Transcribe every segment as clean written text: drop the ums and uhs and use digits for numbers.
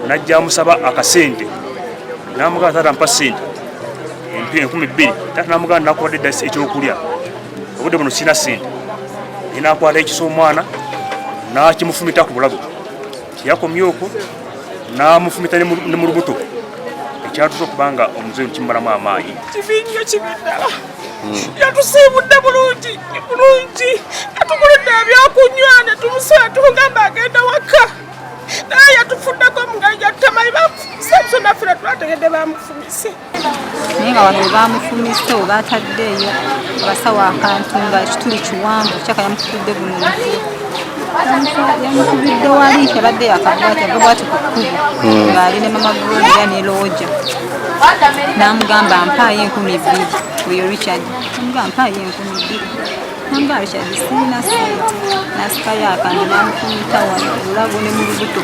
Najja amusaba akasente, namugamba, "Taata, mpa sente 2000." Taata namugamba, "Nakuwadde dda ekyokulya, obudde buno sina sente." Naye nakwata ekisa omwana nakimufumita ku bulago. Tiyakomye okwo, namufumita ne mu lubuto, ekyatusa okuba nga omuzeeyi kimumalamu amaanyi. Kibi nnyo, kibi ddala. Yatusiibudde bulungi bulungi, yatugulidde ebyokunywa ne tumusaba, tumugamba agenda waka, naye yatufuddeko mungeri gyatutamanyi. Bamufumise so naffe tetwategedde bamufumise. Naye nga wano webamufumise, webataddeeyo abasawo akantu nga ekituli kiwanvu, kyaka yamukutudde guno yamukubidde wali, yabadde yakabwati ava bwati ku kkubo ng'ali ne mama Gloria ne looja, n'amugamba, "Mpaayo 2000." Oyo Richard amugamba, "Mpaayo 2000." Namugamba, "Richard, sirina sente." Nasikayo akantu n'amufumita wano obulago ne mu lubuto.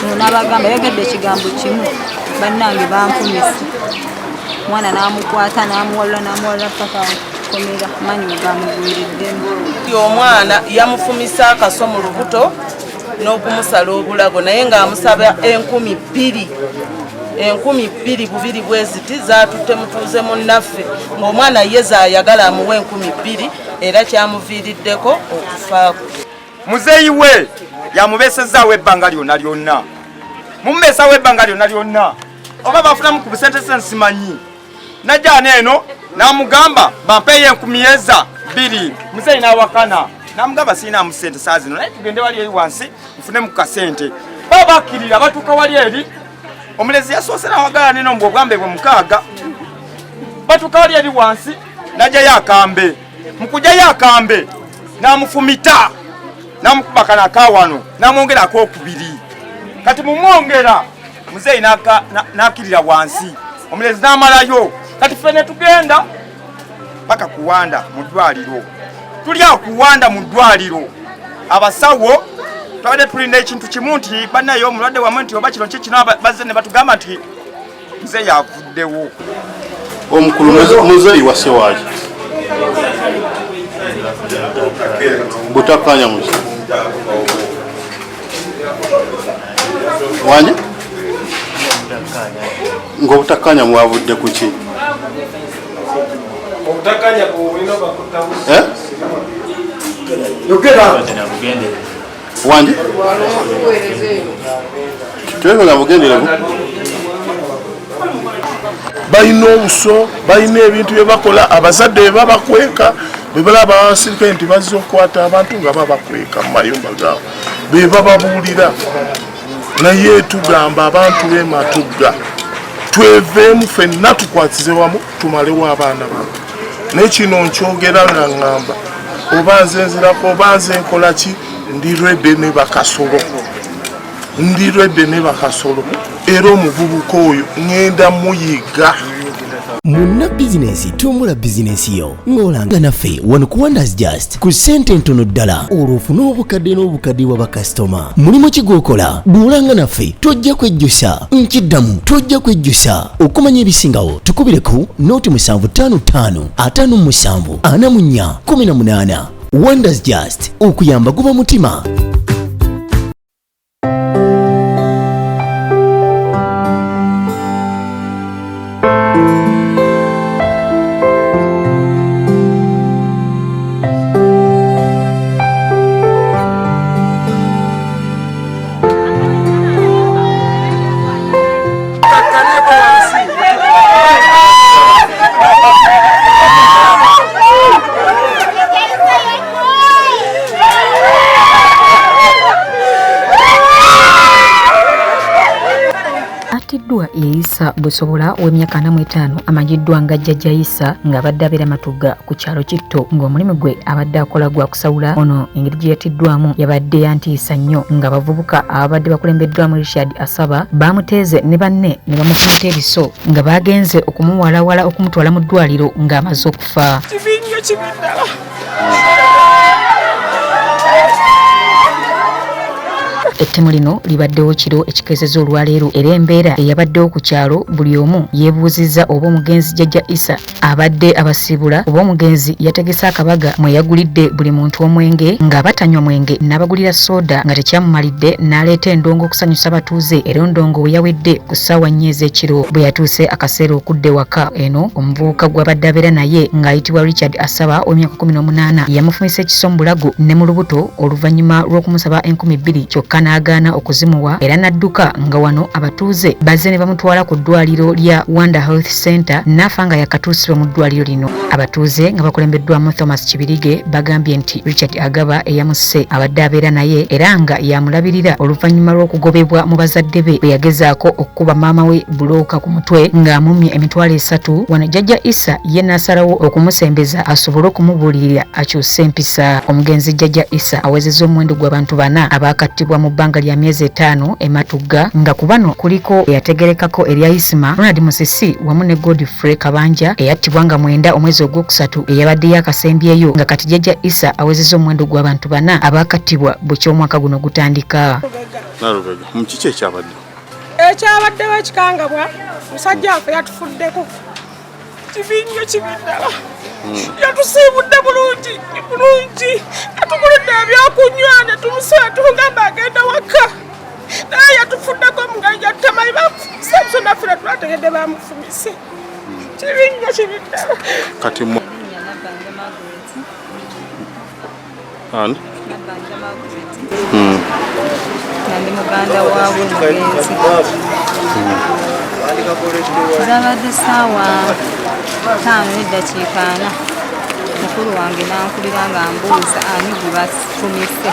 Ono n'abagamba, yayogedde ekigambo kimu, "Bannange, banfumise." Mwana n'amukwata n'amuwalula n'amuwalula paka komera, maanyi wegamugwiriddemu. Omwana yamufumisa akaso mu lubuto n'okumusala obulago, naye ng'amusaba 2000, 2000 bubiri bweziti zatutte mutuuze munnaffe, ng'omwana ye zaayagala amuwa 2000, era kyamuviiriddeko okufaako. Muzeeyi we yamubeesezaawo ebbanga lyonna lyonna, mumubeesawo ebbanga lyonna lyonna, oba bafunamu ku busente sensimanyi. Najjaana eno n'amugamba, "Bampeeyo 2000." Muzeeyi n'awakana n'amugamba, "Siinamu sente saa zino, naye tugende wali eri wansi nfunemu ku kasente." Baba bakkirira, batuuka wali eri, omulezi yasoose nawagala neno mbu obwambe bwe mukaaga. Batuuka wali eri wansi, najjayo akambe. Mu kujjayo akambe n'amufumita, n'amukuba kano akawano, n'amwongera akokubiri. Kati mumwongera, muzeeyi n'akkirira wansi, omulezi n'amalayo. Kati ffe ne tugenda paka kuwanda mu ddwaliro. Tuli awo kuwanda mu ddwaliro, abasawo twabadde tulinda ekintu kimu nti bannaye omulwadde wamwe nti oba kino kikino, bazze ne batugamba nti muzeeyi avuddewo. Omukulu muzeeyi wase waaki butakanya muki wanje ng'obutakanya mwavudde ku ki? Obutakanya bulina bakutabuzi. Eh? Wanje twekola bugenderevu. Balina obuso, balina ebintu bye bakola. Abazadde bye babakweka, bwe balaba abasirikale nti bazze okukwata abantu, nga babakweka mu mayumba gaabwe, be bababuulira. Naye tugamba abantu b'e Matugga, tweveemu ffenna, tukwatize wamu, tumalewo abaana bano. Naye kino nkyogera nga ŋŋamba, oba nze nzirako, oba nze nkola ki, ndi ready ne bakasolo, ndi ready ne bakasolo, era omuvubuka oyo ŋŋenda muyiga. Munna bizinensi, tumbula bizinensi yo ng'olanga naffe wano ku Wonders Just ku ssente entono ddala, olwo ofune obukadde n'obukadde bwa bakasitoma. Mulimu ki gw'okola? Bw'olanga naffe tojja kwejjusa. Nkiddamu, tojja kwejjusa. Okumanya ebisingawo tukubire ku 0755 57 44 18. Wonders Just, okuyamba guba mutima. Attiddwa ye Isa Busobola ow'emyaka 45, amanyiddwa nga Jjajja Isa, ng'abadde abeera Matugga ku kyalo Kitto, ng'omulimu gwe abadde akola gwa kusawula. Ono engeri gye yattiddwamu yabadde yantiisa nnyo, ng'abavubuka ababadde bakulembeddwamu Richard Asaba baamuteeze ne banne ne bamufumita ebiso, nga baagenze okumuwalawala okumutwala mu ddwaliro ng'amaze okufa. Kibi nnyo, kibi ddala. Ettemu lino libaddewo kiro ekikeesezza olwaleero era embeera eyabaddewo ku kyalo buli omu yeebuuzizza oba omugenzi Jjajja Isa abadde abasiibula oba omugenzi yategese akabaga mwe yagulidde buli muntu omwenge nga batanywa mwenge n'abagulira sooda nga tekyamumalidde n'aleeta endongo okusanyusa abatuuze era endongo we yawedde ku ssaawa nnya ez'ekiro bwe yatuuse akaseera okudda ewaka eno omuvubuka gw'abadde abeera naye ng'ayitibwa Richard Asaba ow'emyaka 18 yamufumisa ekiso mu bulago ne mu lubuto oluvannyuma lw'okumusaba 2000 kyokka n'agaana okuzimuwa era n'adduka nga wano abatuuze bazze ne bamutwala ku ddwaliro lya Wanda Health Center n'afa nga yakatuusibwa mu ddwaliro lino. Abatuuze nga bakulembeddwamu Thomas Kibirige bagambye nti Richard Agaba eyamusse abadde abeera naye era nga yamulabirira oluvannyuma lw'okugobebwa mu bazadde be bwe yagezaako okukuba maama we bulooka ku mutwe ng'amumye 30,000. Wano Jjajja Isa ye n'asalawo okumusembeza asobole okumubuulirira akyuse empisa. Omugenzi Jjajja Isa awezezza omuwendo gw'abantu 4 abaakattibwa mu bbanga lya myezi 5 e Matugga nga ku bano kuliko eyategerekako erya Isima, Ronald Musisi wamu ne Godfrey Kabanja eyattibwa nga 9 omwezi ogwokusatu eyabadde yakasembyeyo nga kati Jjajja Isa awezezza omuwendo gw'abantu 4 abaakattibwa bukya omwaka guno gutandika. Nalubega, mu kiki ekyabadde? Ekyabaddewo ekikangabwa musajja waffe yatufuddeko kibi nnyo kibi ddala. Yatusiibudde bulungi bulungi, yatugulidde ebyokunywa ne tumusaba tumugamba agenda waka naye yatufuddeko mu ngeri gyatutamanyi. Bamufumise so naffe tetwategedde bamufumise. Kibi nnyo kibi ddala. Kati ani? Ndi muganda waabwe omugenzi. Zabadde ssaawa 5:40 mukulu wange n'ankubira nga mbuuza ani gwe bafumise.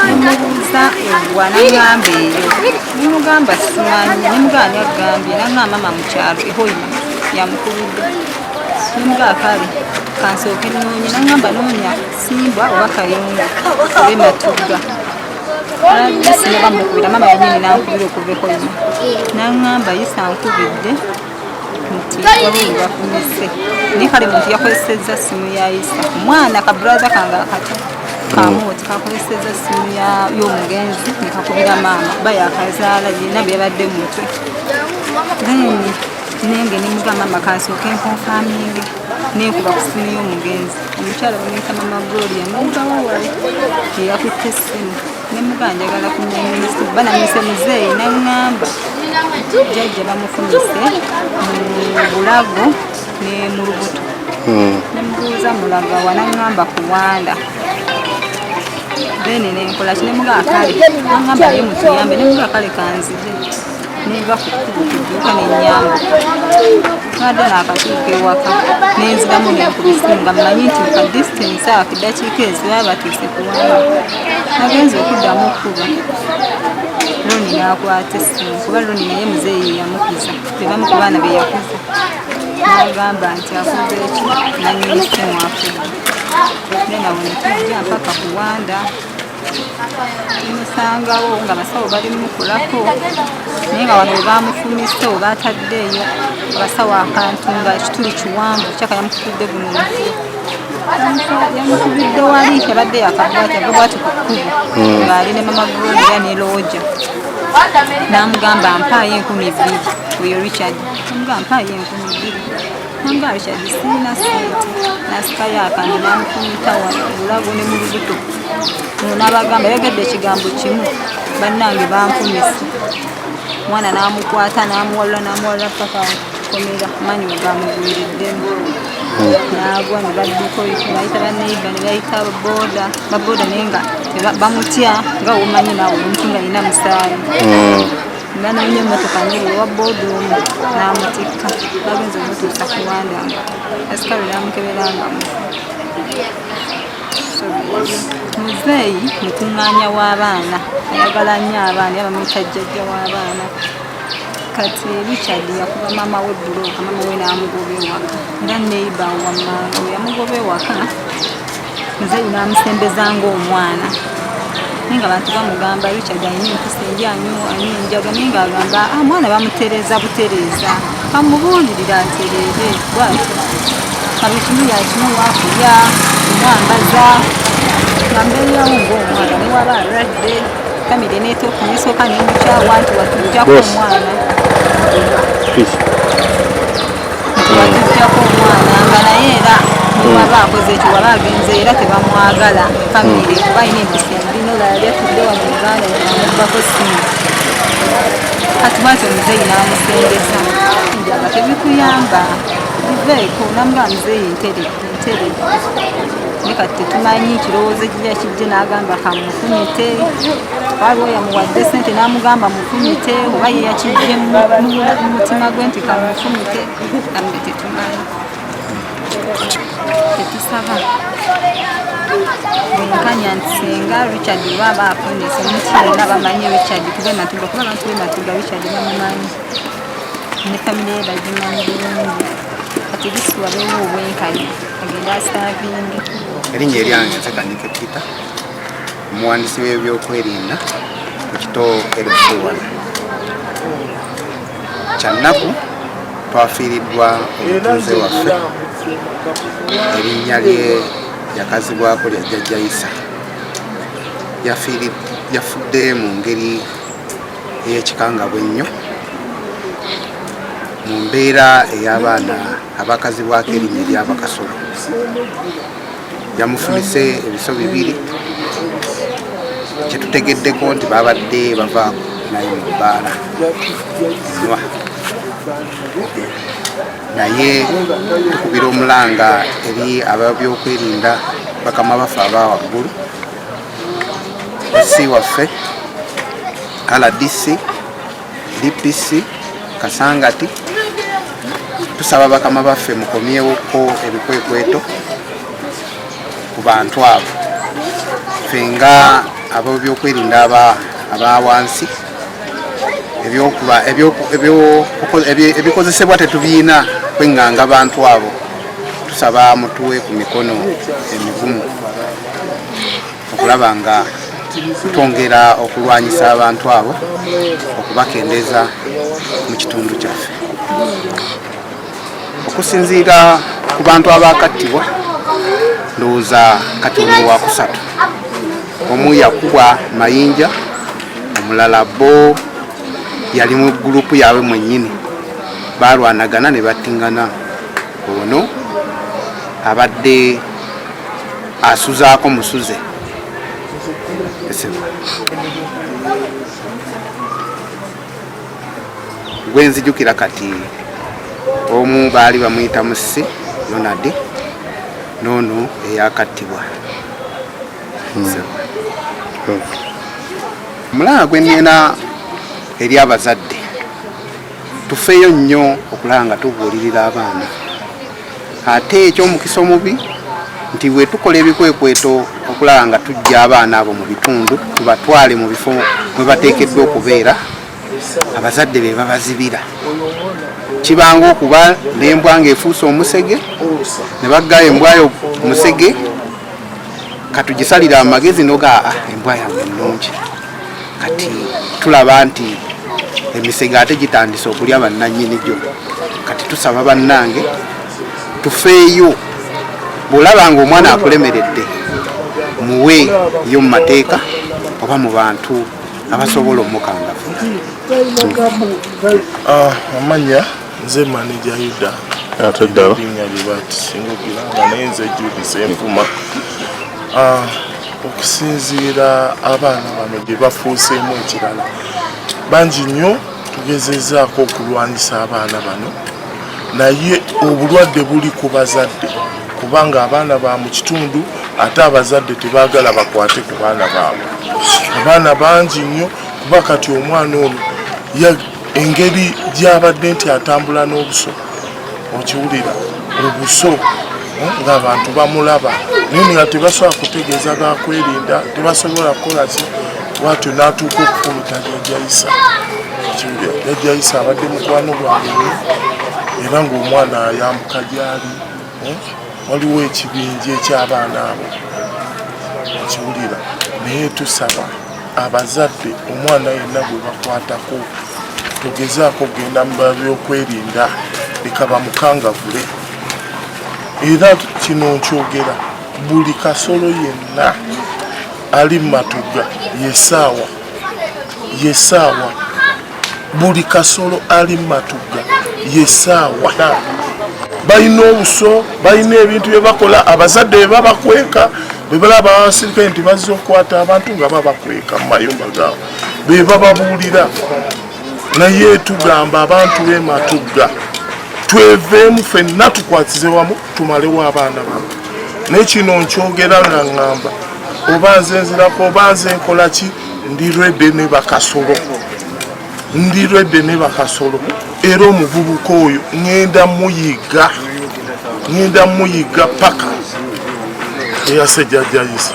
Nemubuuza eggwa n'aŋŋamba eyo. Nemugamba simanyi, nemugamba ani agambye, n'aŋŋamba maama mu kyalo e Hoima yamukubidde. Nemugamba kale kansooke nnoonye, n'aŋŋamba noonya Simbwa oba Kayunga oba e Matugga. Sinaba mukubira maama yennyini n'ankubira okuva e Hoima. N'aŋŋamba Isa ankubidde nti waliwo gwe bafumise. Naye kale muntu yakozesezza ssimu ya Isa. Omwana ka brother kange akato kamuoti kakozesezza ssimu y'omugenzi ne kakubira maama kuba yakazaala yenna bye yabadde mu mutwe. Then nenge ne mugamba maama kansooke nkonfaminge nenkuba ku ssimu y'omugenzi. Omukyala bamuyita Mama Gloria neighbor wali eyakutte essimu ne mugamba njagala kumanya kuba namuyise muzeeyi n'aŋŋamba jjajja bamufumise mu bulago ne mu lubuto. Ne mubuuza mulagawa n'aŋŋamba ku Wanda. Then nenkola ki ne mugamba kale n'aŋŋamba naye mutuyambe ne mugamba kale kanzije. Nenva ku kkubo ku dduuka ne nnyambuka. Nabadde naakatuuka ewaka nenziramu nenkuba essimu nga mmanyi nti mu ka distance ako eddakiika ezo baba batuuse ku Wanda. Nagenze okuddamu okkuba Roni n'akwata essimu kuba Roni naye muzeeyi ye yamukuza, be bamu ku baana be yakuza. N'agamba nti akoze ki nannyini ssimu afudde. Then awo ne tujja mpaka ku Wanda. Tumusangawo nga abasawo bali mukulako naye nga wano we bamufumise we baataddeeyo abasawo akantu nga ekituli kiwanvu kyaka yamukutudde guno omutwe. Yamukubidde wali yabadde yakava ava bwati ku kkubo ng'ali ne Mama Gloria ne Looja. N'amugamba mpaayo 2000 oyo Richard. N'amugamba mpaayo 2000. N'amugamba Richard sirina ssente. N'asikayo akantu n'amufumita wano obulago ne mu lubuto. Ono n'abagamba yayogedde ekigambo kimu bannange banfumise. Omwana n'amukwata n'amuwalula n'amuwalula paka kkomera amaanyi we gaamugwiriddemu. N'agwa ne badduka ne bayita baneighbor ne bayita boda baboda naye nga bamutya nga womanyi naawe omuntu nga alina musaayi. Banoonya emmotoka n'ebyo owa boda omu n'amutikka bagenze omutuusa ku Wanda nga asikale n'amukebera nga mufu. Muzeeyi mukuŋŋaanya w'abaana ayagala nnyo abaana era bamuyita jjajja w'abaana. Kati Richard yakuba maama we bbulooka maama we n'amugoba ewaka era neighbor wammanga we yamugoba ewaka muzeeyi n'amusembeza ng'omwana. Naye nga abantu bamugamba Richard alina empisa embi anywa enjaga naye ng'agamba mwana bamutereeza butereeza kamubuulirira atereere bw'atyo. Buli kimu yakimuwa kulya, kumwambaza nga mbeerawo ng'omwana ne bw'aba alwadde. Famire nesooka nemukyawa nti watujjako omwana, watujjako omwana nga naye era waba akoze ekyo, waba agenze era tebamwagala famire kuba alina empisa embi. Nolala yali atudde wano Uganda namubbako simu. Kati bwatyo omuzeeyi n'amusengesa njaga tebikuyamba biveeko, namugamba muzeeyi nteredde nteredde, naye kati tetumanyi kirowoozo kijja kijje n'agamba kamufumite. Waliwo yamuwadde sente n'amugamba mufumite, oba ye yakijje mu mutima gwe nti kamufumite, kambe tetumanyi. Tetusaba bwenkanya nti singa Richard oba aba afunise omuntu yenna bamanyi Richard kuba Matugga, kuba abantu be Matugga Richard bamumanyi ne famire ye bagimanyi bulungi. Kati bisi wabeewo obwenkanya agende aservinge. Erinnya eryange nze Kanyike Peter, omuwandiisi w'ebyokwerinda ku Kito LC1. Kyannaku twafiiriddwa omutuuze waffe, erinnya lye yakazibwako lya Jjajja Isa. Yafudde mu ngeri ey'ekikangabwa ennyo, mu mbeera ey'abaana abakazibwako erinnya ery'Abakasolo. Yamufumise ebiso bibiri, kyetutegeddeko nti babadde bava naye mu bbaala nywa. Naye tukubira omulanga eri ababyokwerinda, bakama baffe aba waggulu, si waffe RDC, DPC Kasangati, tusaba bakama baffe mukomyewoko ebikwekweto ku bantu abo. Ffe nga ab'ebyokwerinda aba wansi, ebikozesebwa tetubiina kweŋŋanga bantu abo. Tusaba mutuwe ku mikono emigumu okulaba nga twongera okulwanyisa abantu abo, okubakendeza mu kitundu kyaffe. Okusinziira ku bantu abakattibwa, ndowooza kati ono wakusatu. Omu yakubwa mayinja, omulala bo yali mu gurupu yaabwe mwennyini, balwanagana ne battingana. Ono abadde asuzaako musuze. Gwenzijukira kati omu baali bamuyita Musi Ronald, noono eyakattibwa. Omulanga gwe nnina eri abazadde, tufeeyo nnyo okulaba nga tubuulirira abaana. Ate ekyomukisa omubi nti bwe tukola ebikwekweto okulaba nga tujja abaana abo mu bitundu, tubatwale mu bifo mwe bateekeddwa okubeera, abazadde be babazibira. Kibanga okuba n'embwa ng'efuuse omusege, ne baggayo embwa yo musege, katugisalira amagezi noga embwa yange nnungi. Kati tulaba nti emisege ate gitandise okulya bannannyini gyo. Kati tusaba bannange tufeeyo, bw'olaba nga omwana akulemeredde, muwe yo mu mateeka oba mu bantu abasobola omukangavvula. Amanya nze Manager Yuda. Ate ddala Linnya lye batisinga okugiranga, naye nze Jude Senfuma. Okusinziira abaana bano gye bafuuseemu ekirala, bangi nnyo tugezezaako okulwanyisa abaana bano, naye obulwadde buli ku bazadde, kubanga abaana ba mu kitundu ate abazadde tebaagala bakwate ku baana baabwe. Abaana bangi nnyo, kuba kati omwana ono engeri gy'abadde nti atambula n'obuso, okiwulira obuso ng'abantu bamulaba, naye nga tebasobola kutegeeza bakwerinda, tebasobola kukola ki, bwatyo n'atuuka okufumita Jjajja Isa. Okiwulira, Jjajja Isa abadde mukwano gwange nnyo, era ng'omwana ayambuka gy'ali. Waliwo ekibinja eky'abaana abo, okiwulira. Naye tusaba abazadde, omwana yenna gwe bakwatako, tugezaako okugenda mu byokwerinda, leka bamukangavule. Era kino nkyogera buli kasolo yenna ali mu Matugga, yesaawa Yesaawa buli kasolo ali Matugga yesaawa. Balina obuso, balina ebintu bye bakola, abazadde bye babakweka bwe balaba abasirikale nti bazze okukwata abantu nga babakweka mu mayumba gaabwe, be bababuulira. Naye tugamba abantu b'e Matugga tweveemu ffenna, tukwatize wamu tumalewo abaana bano. Naye kino nkyogera nga ŋŋamba oba nze nzirako oba nze nkola ki, ndi ready ne bakasolo, ndi ready ne bakasolo. Era omuvubuka oyo ŋŋenda muyiga, ŋŋenda muyiga paka eyase jjajja Isa.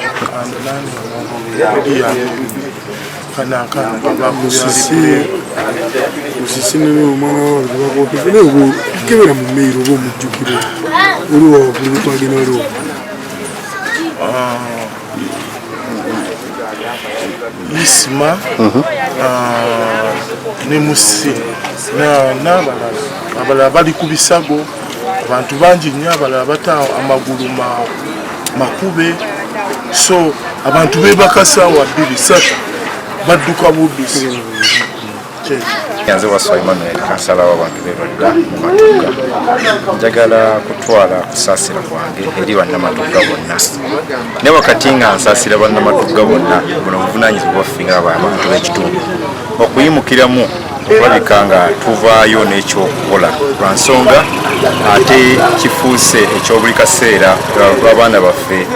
Kano akaana Musisi, Musisi naye omwana wawe gwebakwogeza naye kebera mu mail oba omujjukire oli wawaggulu twagenda wali waggulu. Isma ne Musi n'abalala, abalala bali ku bisago, abantu bangi nnyo, abalala bata amagulu makube. So abantu bebaka saawa 2, 3, badduka buddusi. Nze Waswa Emmanuel, kansala w'abantu b'e mu Matugga. Njagala kutwala kusaasira kwange eri bannamatugga bonna, naye wakati nga nsaasira bannamatugga bonna, buno obuvunaanyizibwa bwaffe nga abantu b'ekitundu okuyimukiramu okulabika nga tuvaayo n'ekyokukola lwa nsonga ate kifuuse ekyobuli kaseera lw'abaana baffe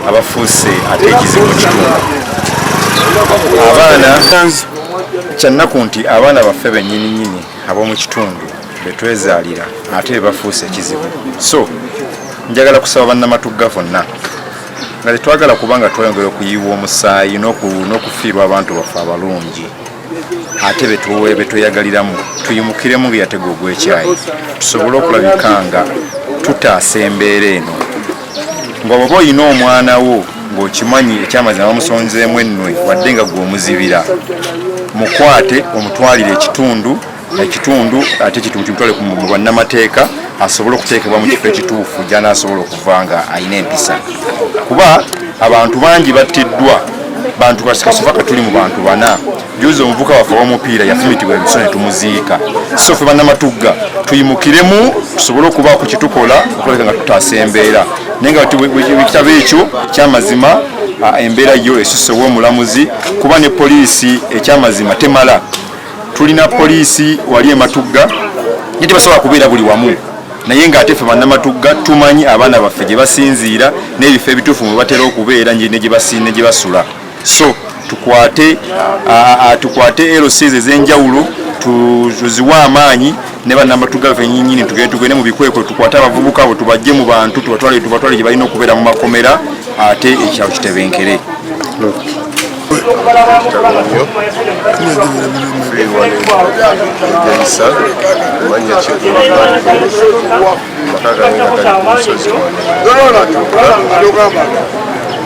abafuuse ate ekizibu mu kitundu. Abaana, kyannaku nti abaana baffe bennyini nnyini ab'omu kitundu betwezaalira ate bebafuuse ekizibu. So njagala kusaba bannamatugga bonna nga tetwagala kubanga tweyongera okuyiwa omusaayi n'okufiirwa abantu baffe abalungi ate betweyagaliramu, tuyimukiremu nga yatega ogw'ekyayi tusobole okulabika nga tutaasa embeera eno. Nga bw'oba olina omwana wo ng'okimanyi ekyamazima bamusonzeemu ennwe, wadde nga gwe omuzibira, mukwate omutwalire ekitundu ate ekitundu kimutwale mu bannamateeka asobole okuteekebwa mu kifo ekituufu gy'anaasobola okuva nga alina empisa, kuba abantu bangi battiddwa bantu kasufa katuli mu bantu bana. Juzi omuvuka waffe ow'omupiira yafumitibwa ebiso ne tumuziika. So ffe bannamatugga tuyimukiremu tusobole okubaako kyetukola okulabika nga tutaasa embeera, naye nga kitabo ekyo kyamazima embeera yo esusse ow'omulamuzi, kuba ne poliisi ekyamazima temala. Tulina poliisi wali ematugga naye tebasobola kubeera buli wamu, naye ng'ate ffe bannamatugga tumanyi abaana baffe gye basinziira n'ebifo ebituufu mwe batera okubeera ne gye basula. So tukwate LCs ez'enjawulo, tuziwe amaanyi ne bannamatugga baffe nyinyini, tugende mu bikwekwe tukwate abavubuka abo tubajje mu bantu, tubatwale gye balina okubeera mu makomera, ate ekyalo kitebenkere. Jaisa manya kigulu, amaka gange nga gali ku lusozi wano,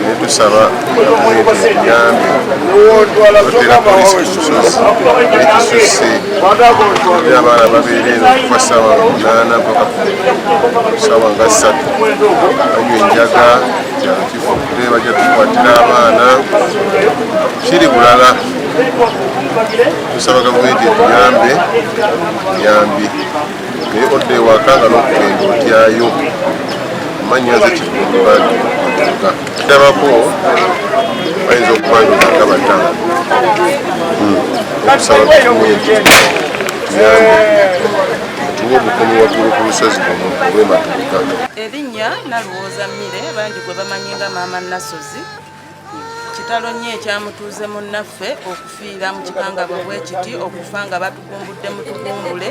naye tusaba gavumenti etuyambe otera polisi ku lusozi ekisusse, ate abaana babeera eno okuva ssaawa 8 mpaka ku ssaawa nga 3, banywa enjaga, kyalo kifudde, bajja tukwatira abaana kiri bulala. Tusaba gavumenti etuyambe buyambi, naye odda ewaka nga n'okugenda otyayo. Manya nze Kigumbi Matuga, ndabako bayinza okubanjula nga 5. Okusaba gavumenti tuyambe tuwe obukuumi waggulu ku lusozi luno olw'e Matugga. Erinnya Nalowooza Mmire, bangi gwe bamanyi nga Maama Nasozi. Kitalo nnyo ekyamutuuze munnaffe okufiira mu kikangabwa bwe kiti, okufa nga batugumbudde mutugumbule.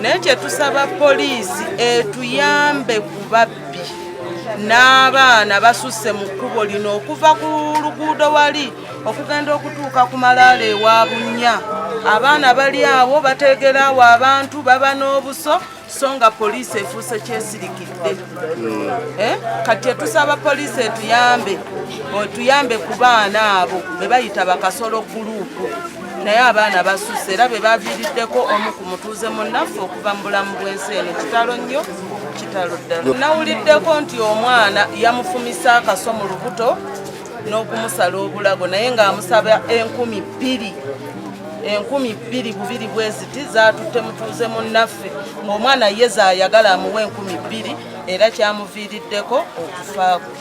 Naye kye tusaba poliisi etuyambe ku babbi n'abaana basusse mu kkubo lino okuva ku luguudo wali okugenda okutuuka ku malaalo ewa Bunnya. Abaana bali awo bateegera awo abantu baba n'obuso, so nga poliisi efuuse kyesirikidde. Kati etusaba poliisi etuyambe ku baana abo be bayita bakasolo group, naye abaana basusse era be baviiriddeko omu ku mutuuze munnaffe okuva mu bulamu bw'ensi eno. Kitalo nnyo, kitalo ddala. Nawuliddeko nti omwana yamufumisa akaso mu lubuto n'okumusala obulago, naye ng'amusaba 2000. 2,000 bubiri bwe ziti zaatutte mutuuze munnaffe ng'omwana ye zaayagala amuwe 2,000 era kyamuviiriddeko okufaako.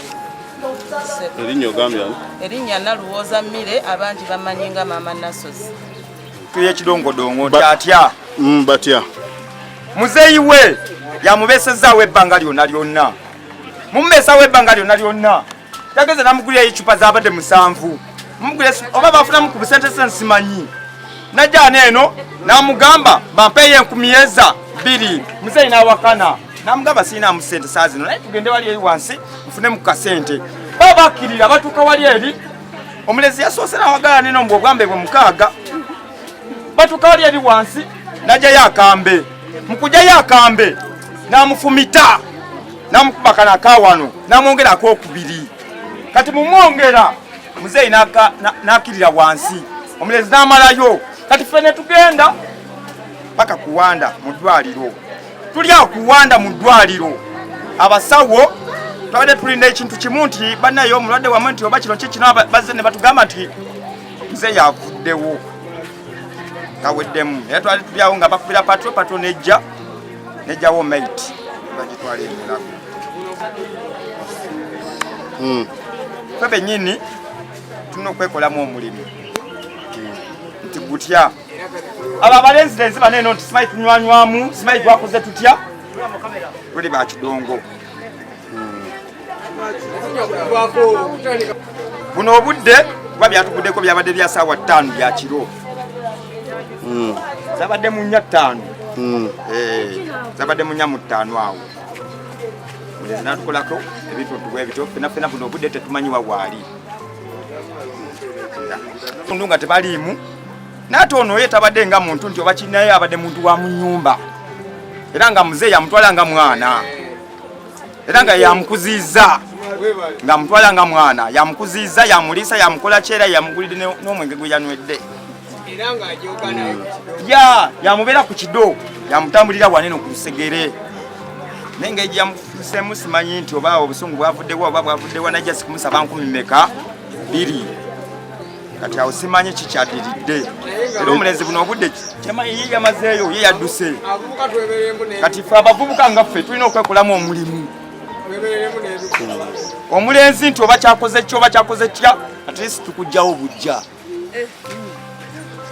Erinnya ogambye ani? Erinnya Naluwooza Mmire, abangi bamanyi nga Maama Nasozi. Tuye kidongodongo nti atya? Batya. Muzeeyi we yamubeesezaawo ebbanga lyonna lyonna. Mumubeesawo ebbanga lyonna lyonna. Yageze namugulirayo eccupa z'abadde 7. Mumugulira oba bafunamu ku busente se nsimanyi. Najja eno n'amugamba bampeeyo 2,000. Muzeeyi n'awakana. N'amugamba sirina sente saa zino naye tugende wali eri wansi nfune mu kasente. Baba bakkirira batuuka wali eri omulezi yasoose n'awagala neno mbu obwambe bwe 6. Batuuka wali eri wansi n'ajjayo akambe. Mu kujjayo akambe n'amufumita n'amukuba kano akawano n'amwongera akookubiri. Kati mumwongera muzeeyi n'akkirira wansi omulezi n'amalayo. Kati ffe ne tugenda paka kuwanda mu ddwaliro. Tuli awo kuwanda mu ddwaliro abasawo twabadde tulinda ekintu kimu nti bannaye omulwadde wamwe nti oba kino kikino bazze ne batugamba nti muzeeyi avuddewo kaweddemu. Era twali tuli awo nga bakubira patro, patro nejja nejjawo mate bagitwala emulago. Ffe bennyini tulina okwekolamu omulimu nti gutya abo abalenzirenzi bano eno nti simanyi tunywanywamu simanyi twakoze tutya tuli ba kidongo. Buno obudde kuba byatuguddeko byabadde bya ssaawa 5 bya kiro. Zabadde mu 4:05. Zabadde mu 4:05 awo. Mulezi n'atukolako ebintu bwe bityo ffenna ffenna buno obudde tetumanyi wa waali. Tundu nga tebaliimu n'ate ono ye tabadde nga muntu nti oba kinaye abadde muntu wa mu nnyumba era nga muzeeyi amutwala nga mwana era nga yamukuziiza ng'amutwala nga mwana yamukuziiza yamuliisa yamukola ki era yamugulidde n'omwenge gwe yanywedde ya yamubeera ku kido yamutambulira wanene ku lusegere naye engeri gye yamufuseemu simanyi nti oba obusungu bwavuddewa oba bwavuddewa najja sikumusaba 2,000 kati awo simanyi kikyadiridde era omulenzi buno obudde kyemanyi ye yamazeeyo ye yadduse. Kati ffe abavubuka nga ffe tulina okwekolamu omulimu omulenzi nti oba kyakoze ki oba kyakoze kitya at least tukugjawo bujja.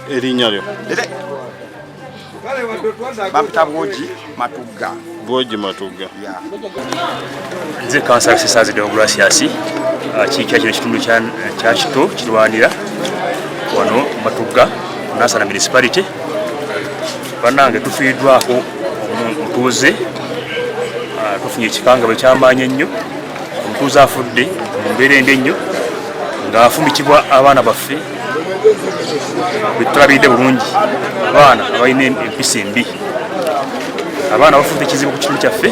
Erinnya lyo? Bampita Bwogi Matugga. Bwogi Matugga. Nze Kansala Sesaazi Deogratias kiikira kino ekitundu kya Kito kirwanira wano Matugga Nansana Municipality. Bannange tufiiriddwako omutuuze, tufunye ekikangabwa ekyamaanyi ennyo. Omutuuze afudde mu mbeera embi ennyo ng'afumikibwa abaana baffe betutalabiridde bulungi, abaana abalina empisa embi, abaana bafudde ekizibu ku kitundu kyaffe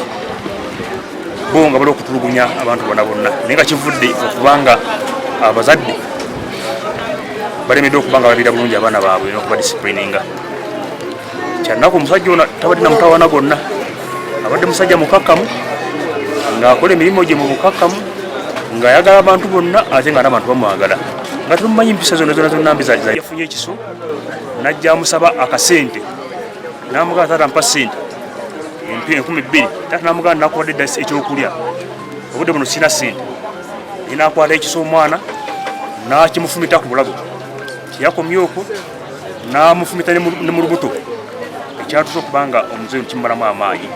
bo nga bali okutulugunya abantu bonna bonna, naye nga kivudde okubanga abazadde balemeddwa okuba nga balabirira bulungi abaana baabwe n'okubadisipulininga. Kyannaku omusajja ono tabadde na mutawaana gwonna, abadde musajja mukakkamu ng'akola emirimu gye mu bukakkamu ng'ayagala abantu bonna ate nga n'abantu bamwagala nga temumanyi mpisa zonna zonna zonna mbi. Yafunye ekiso n'ajja amusaba akasente n'amugamba taata mpa ssente 2,000. Taata n'amugamba nakuwadde dda ekyokulya obudde buno sirina ssente. Naye n'akwata ekiso omwana n'akimufumita ku bulago kyeyakomye okwo n'amufumita ne mu lubuto ekyatuusa okuba nga omuzeeyi kimumalamu amaanyi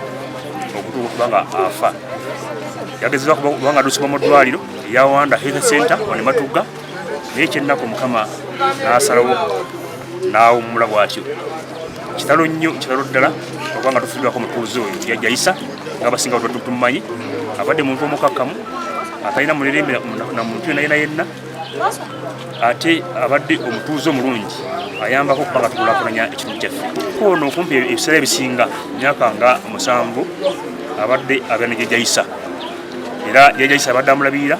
okutuuka okuba nga afa. Yagezezaako okuba nga addusibwa mu ddwaliro erya Wanda Health Center wano e Matugga, naye ekyennaku Mukama n'asalawo n'awummula bw'atyo. Kitalo nnyo, kitalo ddala okuba nga tufiiriddwako omutuuze oyo Jjajja Isa nga abasinga bwe tumumanyi. Abadde muntu omukakkamu atalina mulerembe na muntu yenna yenna yenna, ate abadde omutuuze omulungi ayambako okuba nga tukulaakulanya ekitundu kyaffe. Ono okumpi ebiseera ebisinga myaka nga 7 abadde abeera ne Jjajja Isa, era Jjajja Isa abadde amulabirira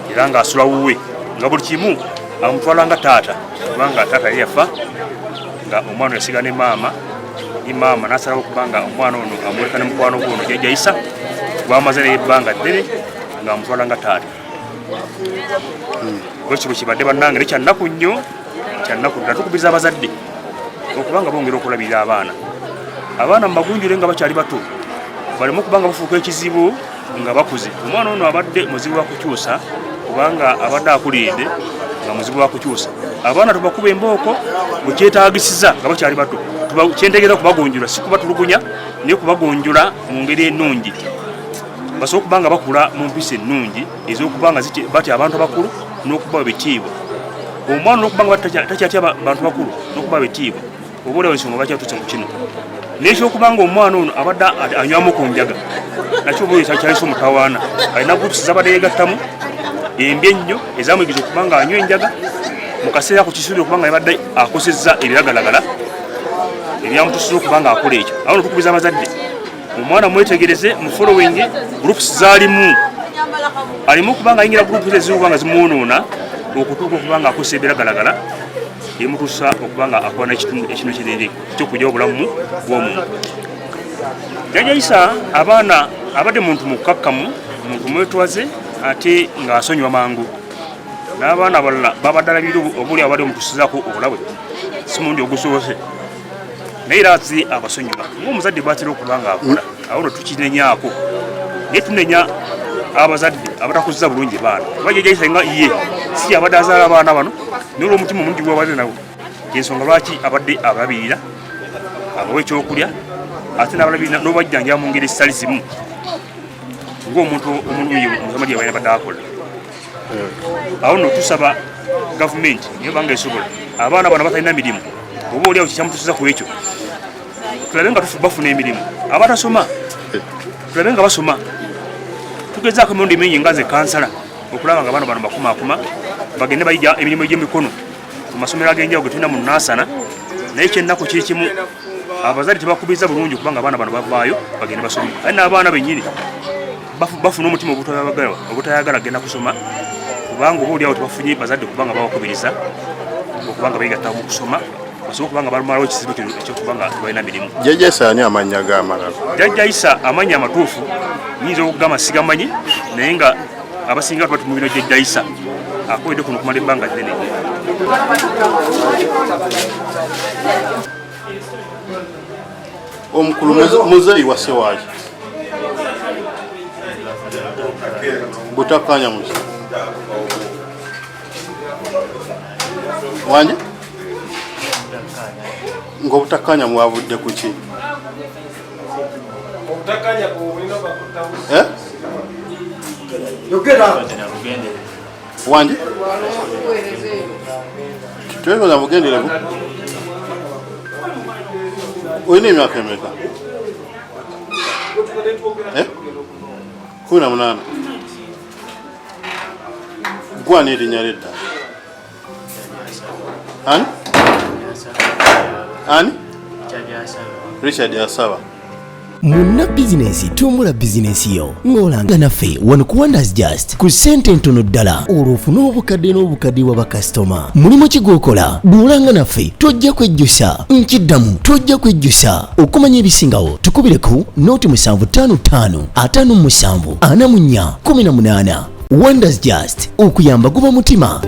era ng'asula wuwe nga buli kimu amutwala nga taata, kubanga taata yali yafa nga omwana yasigala ne maama. Ni maama n'asalawo okuba nga omwana ono amuleka ne mukwano gwe ono Jjajja Isa gwamaze naye ebbanga ddene ng'amutwala nga taata. Bwekyo bwe kibadde bannange, ne kyannaku nnyo, Kyannaku ddala. Tukubiriza abazadde okubanga bongera okulabirira abaana. Abaana mubagunjule nga bakyali bato, baleme okuba nga bafuuka ekizibu nga bakuze. Omwana ono abadde muzibu wa kukyusa, kubanga abadde akuliridde nga muzibu wa kukyusa. Abaana tubakuba embooko bwe kyetaagisiza nga bakyali bato. Kyentegeeza kubagunjula si kubatulugunya, naye kubagunjula mu ngeri ennungi, basobole okuba nga bakula mu mpisa ennungi ez'okuba nga batya abantu abakulu n'okubawa ebitiibwa. Omwana olwokuba nga takyatya bantu bakulu n'okubawa ebitiibwa, oba oliawo ensonga lwaki atuuse ku kino. N'ekyokuba nga omwana ono abadde anywamu ku njaga, nakyo oba kyalese omutawaana. Alina groups zabadde yegattamu embi ennyo ezamuyigiriza okuba nga anywa enjaga. Mu kaseera ako kisuubira okuba nga yabadde akosezza ebiragalagala ebyamutusiza okuba nga akola ekyo. Awo no tukubiza abazadde, omwana mwetegereze, mu following groups zalimu, alimu okuba nga ayingira groups ezimu nga zimwonoona okutuuka okuba nga akosa ebiragalagala emutuusa okuba nga akola ekintu kinene kyokujja obulamu bw'omuntu. Jjajja Isa abaana abadde muntu mukkakkamu, muntu mwetwaze, ate ng'asonyiwa mangu. N'abaana abalala babadde alabirira, oba oli abadde omutusizaako obulabe si mulundi ogusoose, naye era azi abasonyiwa ng'omuzadde bwatera okuba nga akola. Awo no tukinenyaako, naye tunenya abazadde abatakuzza bulungi baana, kuba Jjajja Isa nga ye si abadde azaala abaana bano, naye olw'omutima omulungi gwabadde nawo, ensonga lwaki abadde abalabirira, abawa ekyokulya, ate n'abalabirira n'obajjanjaba mu ngeri ezitali zimu ng'omuntu omulungi Omusamaliya bw'abadde akola. Awo nno tusaba gavumenti naye banga esobola abaana bano batalina mirimu, oba oliawo kikyamutusiza ku ekyo, tulabe nga bafuna emirimu. Abatasoma tulabe nga basoma. Tugezaako emirundi mingi nga nze kansala okulaba nga abaana bano bakumaakuma bagende bayiga emirimu egy'emikono mu masomero ag'enjawulo ge tulina mu Nansana, naye ekyennaku kiri kimu, abazadde tebakubiriza bulungi kubanga abaana bano bavaayo bagende basome, ate n'abaana bennyini bafuna omutima obutayagala genda kusoma, kubanga oba oliawo tebafunye bazadde kubanga babakubiriza okubanga begatta mu kusoma, basobole okubanga balumalawo ekizibu kino ekyokuba nga tebalina mirimu. Jjajja Isa ani amannya ge amalala? Jjajja Isa amannya amatuufu nyinza okugamba sigamanyi, naye nga abasinga tuba tumubino Jjajja Isa akoledde kuno okumala ebbanga ddene. Omukulu muzeeyi wase waaki butakkaanya muki wanje ng'obutakkaanya mwavudde ku ki? Eh? Wanje twekoza bugenderevu. Olina emyaka emeka? Eh? 18. Gwani erinnya lyedda? Ani? Ani? Richard Asaba. Munna bizinensi, tumbula bizinensi yo ng'olanga naffe wano ku Wonders Just ku ssente entono ddala, olwo ofune obukadde n'obukadde bwa bakasitoma. Mulimu ki gw'okola? Bw'olanga naffe tojja kwejjusa. Nkiddamu, tojja kwejjusa. Okumanya ebisingawo tukubire ku noti 755 57 44 18. Wonders Just, okuyamba guba mutima.